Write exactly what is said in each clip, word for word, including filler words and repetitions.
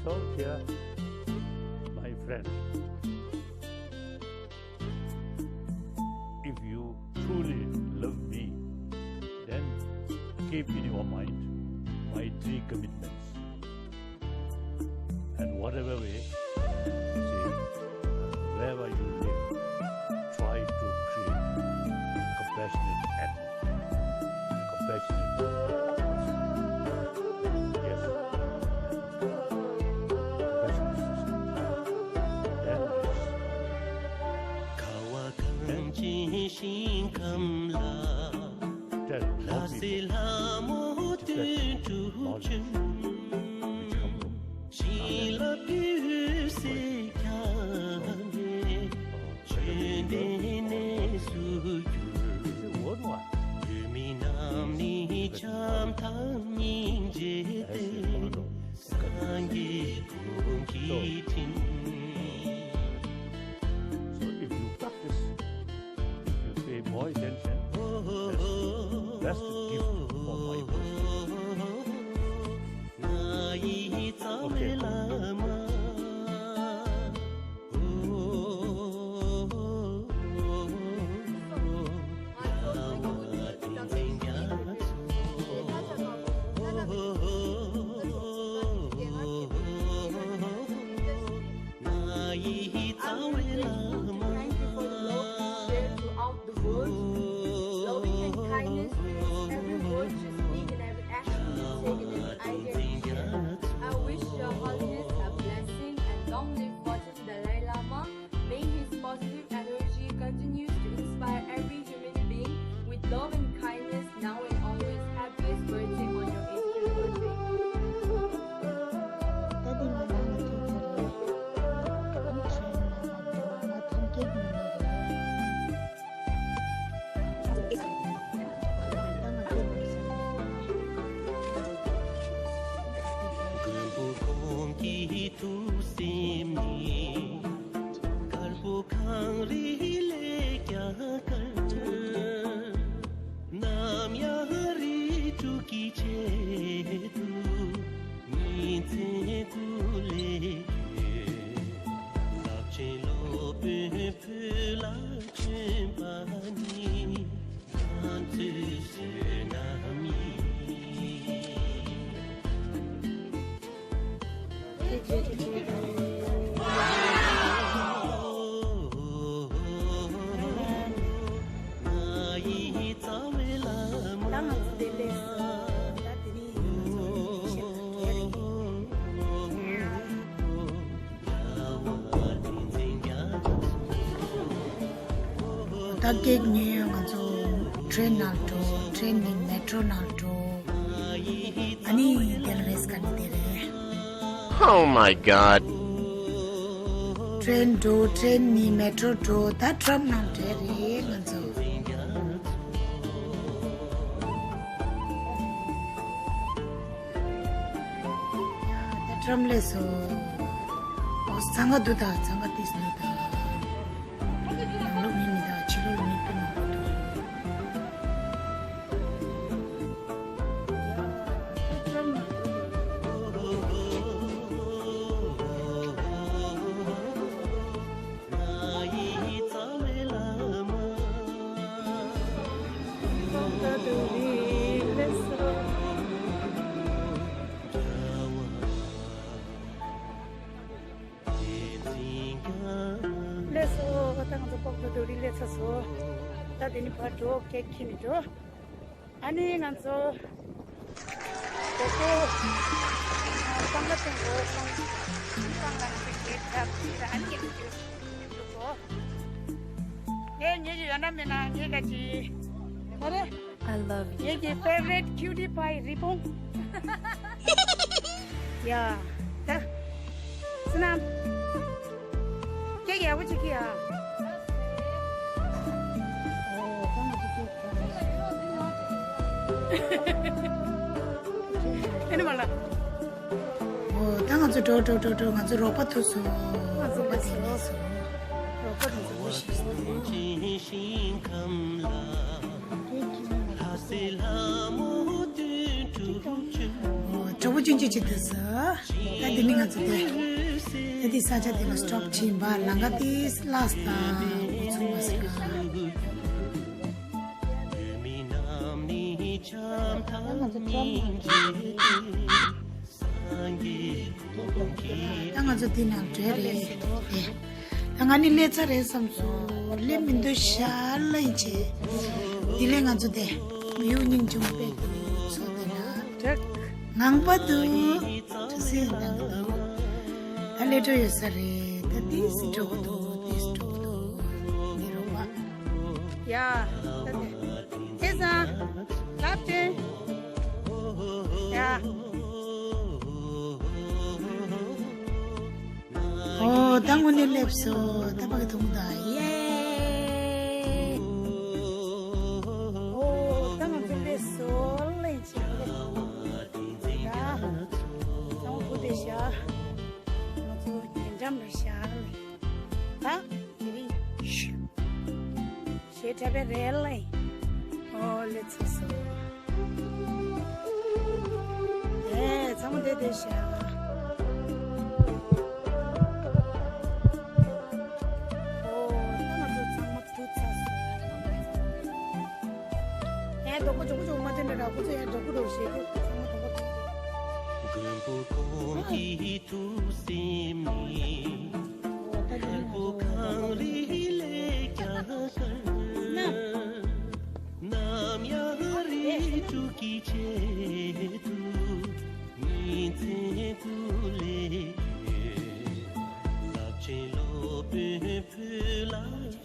So, dear my friend, if you truly love me, then keep in your mind my three commitments. And whatever way, see, wherever you live, try to create compassionate atmosphere, compassionate atmosphere. Yes. Compassionate system. Then, then, then, So if you practice, if you pay more attention, that's the best gift for my person. Okay. I would like to thank you for the love you share throughout the world. Loving and kindness fills every word you speak and every action you take and every idea you share. I wish your holiness a blessing and long live Fourteenth Dalai Lama. May his positive energy continues to inspire every human being with love and kindness now and always. Happiest birthday on your eightieth birthday. མགོན་པོ་ཁོང་གི་ཐུགས་སེམས་ནི། དཀར་པོ་གངས་རི་ལས་ཀྱང་དཀར། ནམ་ཡང་རིགས་དྲུག་གི་ཆེད་དུ། ཉིན་མཚན་དགུ་ལས་བརྒྱུད། རླབས་ཆེན་སློབ་དཔོན་བོད་ལ་བྱོན་པ་ནི། ང་ཚོའི་བསོད་ནམས་ཡིན། ད་སྐད་ཉན་ཡོད། ང་ཚོ་ཊེན་ནང་འགྲོ། ཊེན་ནི་མེ་ཊྲོ་ནང་འགྲོ། ཨ་ནི་དེ་རེས་ཀ་ནི་དེ་རེད། Oh my God. ཊེན་འགྲོ། ཊེན་ནི་མེ་ཊྲོ་འགྲོ། ད་ཊམ་ནང་འགྲོ་རེད་ང་ཚོ། ད་ཊམ་སླེབས་སོང་། ཨོ་འཚང་ཁ་འདུག་ད། འཚང་ཁ་ཏིས་འདུག་ད། ནང་ལོགས་མི་མི་ད། ཕྱི་ལོགས་ལ་མི་དཔེ་མང་པོ་འདུག་སླེབས་སོང་། ད་ང་ཚོ་པོག་ཏོ་དུ་རི་སླེབས་ཚར་སོང་། ད་དེ་ནི་ཕར་འགྲོ། ཀེག་ཁྱེར་ནས་འགྲོ། ཨ་ནི་ང་ཚོ་དེ་ཚོ་སང་ག་སྟེང་དུ་སང་སང་ལ་ང་ཚོ་གེག་ཐབ་ཅིག་ཨ་ནི་ཀེག་ཅིག་འགྲོ། ངས་ཉེ་ཞུ་ཡོད་ན་མེད་ན་ངས་ག་ཅི་ཨ་རེ། I love you. ངེད་ཀྱི་favorite cutie pie རི་བོང་། ཡ། ད། བསོད་ནམས། སྐད་ཡག་པོ་ཅིག་གི་ཡ། ཨོ་ད་ང་ཚོ་སྐད་ཨེ་ནི་མ་ལ། ཨོ་ད་ང་ཚོ་འགྲོ་འགྲོ་འགྲོ་འགྲོ། ང་ཚོ་རོགས་པ་ཐུག་སོང་། ང་ཚོ་རོགས་པ་དེ་ནས་སོང་། རོགས་པ་དེ་ཚོ་ཤི་སོང་། ཨོ་ གྲོགས་པོ་ཆུང་ཆུང་ཅིག་འདུག་ཟེར། ད་འདི་ནི་ང་ཚོ་དེ། ད་འདི་ས་ཆ་དེ་ལ་སི་ཊོབ་བྱིན་པ་ལམ་ཁ་དེ་ལ་སི་ད་འགོ་ཚུགས་པ་ཟེར། ད་ང་ཚོ་དེ་ནང་འགྲོ་རེད། ད་ང་ནི་སླེབས་ཚར་རེད་བསམ་སོང་། སླེབས་མི་འདུག་ཤག་ལབ་ཡིན་ཆེ། དེ་ལས་ང་ཚོ་དེ་མི་ཡུག་སྙིང་རྗེ་མོ་དཔེ་དེ་ཚོ་དེ་ལ་ངང་པ་འདུག་གྲུ་སེ་ཡང་འདུག་ད་སླེབས་འགྲོ་ཡོད་ས་རེད། ད་དེ་སི་འགྲོ་གི་འདུག་དེ་སི་འགྲོ་གི་འདུག་འདི་རུ་བ། ཡ། ད་དེ། ཁེ་སང་། ལབ་ཅན། ཡ། ཨོ། ད་དངོས་གནས་སླེབས་སོང་། ད་ཕ་གི་ཐུང་ད། ཡེ། ཨོ། ད་ང་ཚོ་སླེབས་སོང་། སླེབས་ཆེ་སླེབས། ད་ང་ཚོ་བུ་དེ་ཤ། ང་ཚོ་ཉེ་འགྲམ་རེད་ཤག་ལེ། ད་དེ་རིང་ཞེ་དྲག་པའི་རེད་ལེ། ཨོ་ལེ་ཚེ་སོ། ཨེ་ཚང་མ་བསྡད་བསྡད་ཤག་ཨོ་ད་ང་ཚོ་ཚང་མ་ཐུག་ཚར་སོང་། ཡང་དོག་པོ་ཅོག་པོ་ཅོག་མ་ཐོན་ནས་ར་ཁོ་ཚོ་ཡང་འགྲོ་གི་འགྲོ་ཞེས་ཁོ་ཚང་མ་དོག་པོ་ཐོན། མགོན་པོ་ཀོང་གི་ཐུགས་སེམས་ནི། ཨོ་ད་དེ་ནི་ང་ཚོ་ཁང་རིག་ལས་ཀྱང་དཀར། ནམ་ཡང་རིགས་དྲུག་གི་ཆེད་དུ་ཉིན་མཚན་དུ་ལས་ཡོད། རླབས་ཆེན་སློབ་དཔོན་བོད་ལ་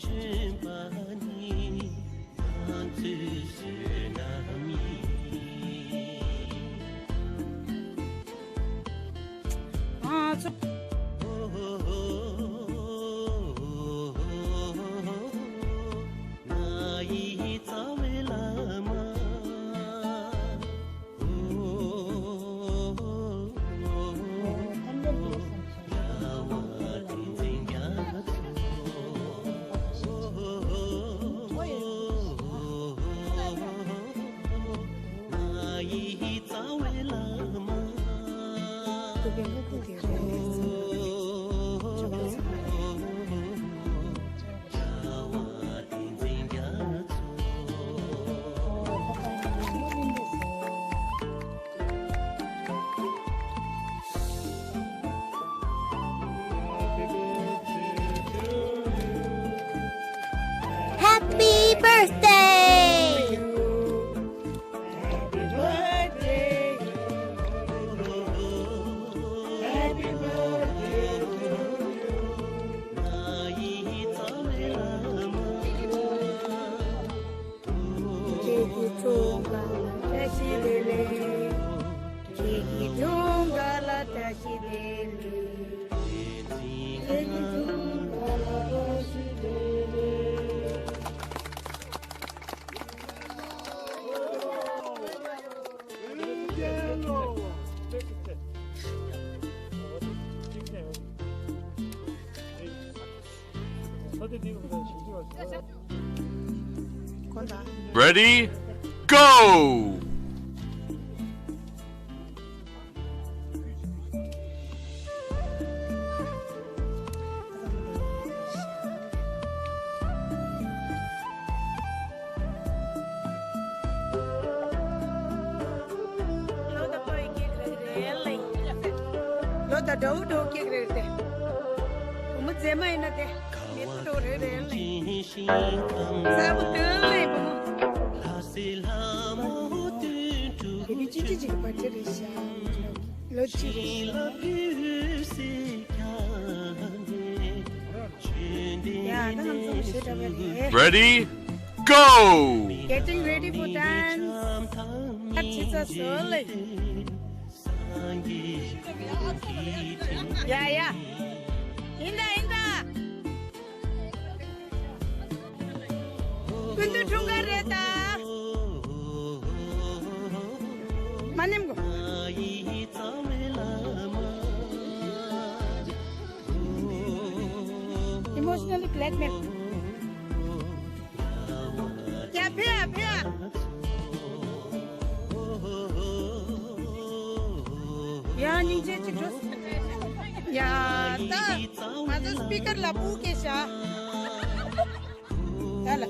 བྱོན་པ་ནི། ང་ཚོའི་བསོད་ནམས་ཡིན། ཨ་ཚུགས། ང་ཡི་རྩ་བའི་བླ་མ། Happy birthday! ཁྱེད་ཀྱི་འཁྲུངས་སྐར་ལ་བཀྲ་ཤིས་བདེ་ལེགས། ཁྱེད་ཀྱི་འཁྲུངས་སྐར་ལ་བཀྲ་ཤིས་བདེ་ལེགས། ཁྱེད་ཀྱི་འཁྲུངས་སྐར་ལ་བཀྲ་ཤིས་བདེ་ལེགས། Ready, go! ལོ་ད་པོ་ཡི་ཀེག་རེད་རེད་ལེ། ལོ་ད་འདྲ་བོ་འདྲ་བོ་ཀེག་རེད་དེ། བུ་མོ་མཛེས་མ་ཡིན་ན་དེ་མི་ཐོ་རེད་རེད་ལེ། ས་བུ་དོན་ལེ་བུ་མོ། དེ་དུས་ཅི་ཅི་ཅིག་པར་ཏི་རེད་ཤག་ལོ་གཅིག་རེད་ཤག་ཡ་ད་ང་ཚོ་ཞེ་དྲག་པ་རེད། Ready, go! Getting ready for dance. ད་ཅི་ཚ་བཟོ་ལེ། ཡ་ཡ། ཡིན་ད་ཡིན་ད། སྐུ་མདུན་འཁྲུངས་སྐར་རེད་ད། མ་ནེམ་གོ། Emotionally blackmail. ཡ་ཕེ་ཡ་ཕེ་ཡ། ཡ། སྙིང་རྗེ་ཅིག་འགྲོ། ཡ། ད་ང་ཚོ་སི་པི་ཀར་ལ་སྤུ་གེ་བཞག་ད་ལ།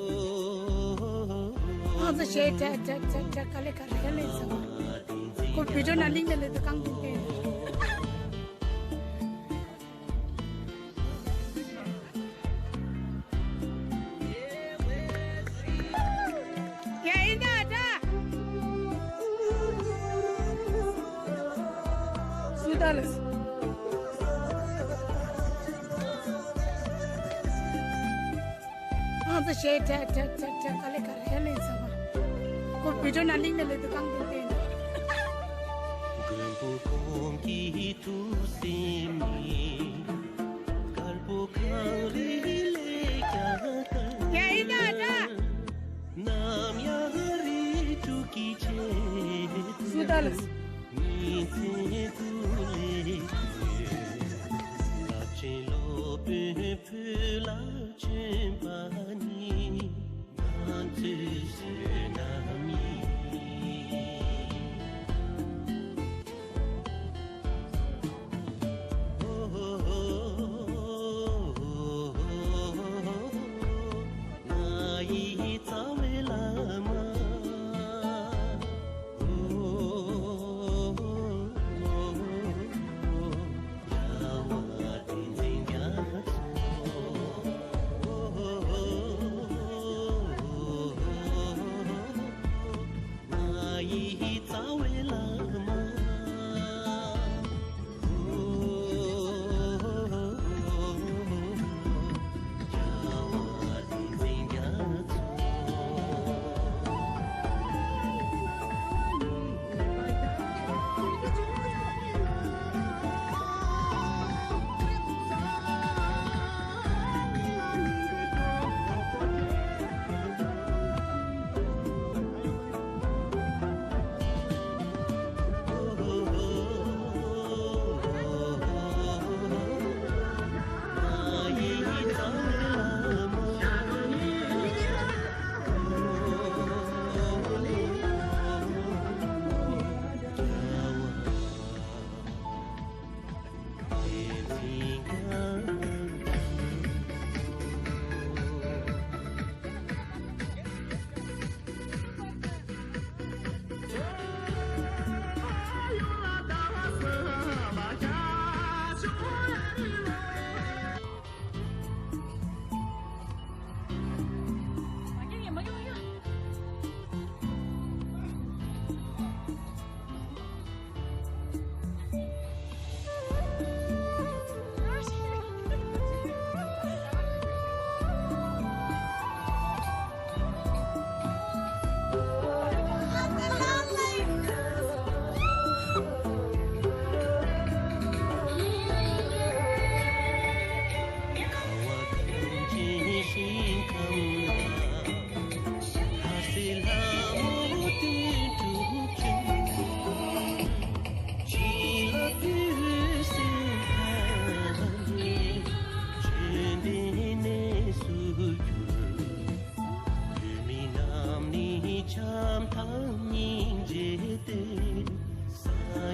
ང་ཚོ་ཞེ་ཁྲ་ཁྲ་ཁྲ་ཁྲ་ག་ལེ་ག་ལེ་ག་ལེ་ཟེར་བ། ཁོ་བི་ཌིའོ་ནང་ལིང་ལ་ལེ་དུ་གང་དུ་བལྟས། ཡ་ཡིན་ད་ད། སུ་ད་ལ། ང་ཚོ་ཞེ་ཁྲ་ཁྲ་ཁྲ་ཁྲ་ག་ལེ་ག་ལེ་ལེ་ཟེར་བ། ཁོ་བི་ཌིའོ་ནང་ལིང་ལ་ལེ་དུ་གང་དུ་བལྟས། མགོན་པོ་གོང་གི་ཐུགས་སེམས་ཉིད། དཀར་པོ་གངས་རི་ལས་ཀྱང་དཀར། ཡ་ཡིན་ད་ད། ནམ་ཡང་རིགས་དྲུག་གི་ཆེད་དུ། སུ་ད་ལ། ཉིན་མཚན་དུ་ལས་ཀྱི། རླབས་ཆེན་སློབ་དཔོན་བོད་ལ་བྱོན་པ་ནི། ང་ཚོའི་བསོད་ནམས་ཡིན། ང་ཡི་རྩ་བའི་བླ་མ། རྒྱལ་བ་བསྟན་འཛིན་རྒྱ་མཚོ། ང་ཡི་རྩ་བའི་བླ་མ། རྒྱལ་བ་བསྟན་འཛིན་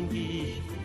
རྒྱ་མཚོ།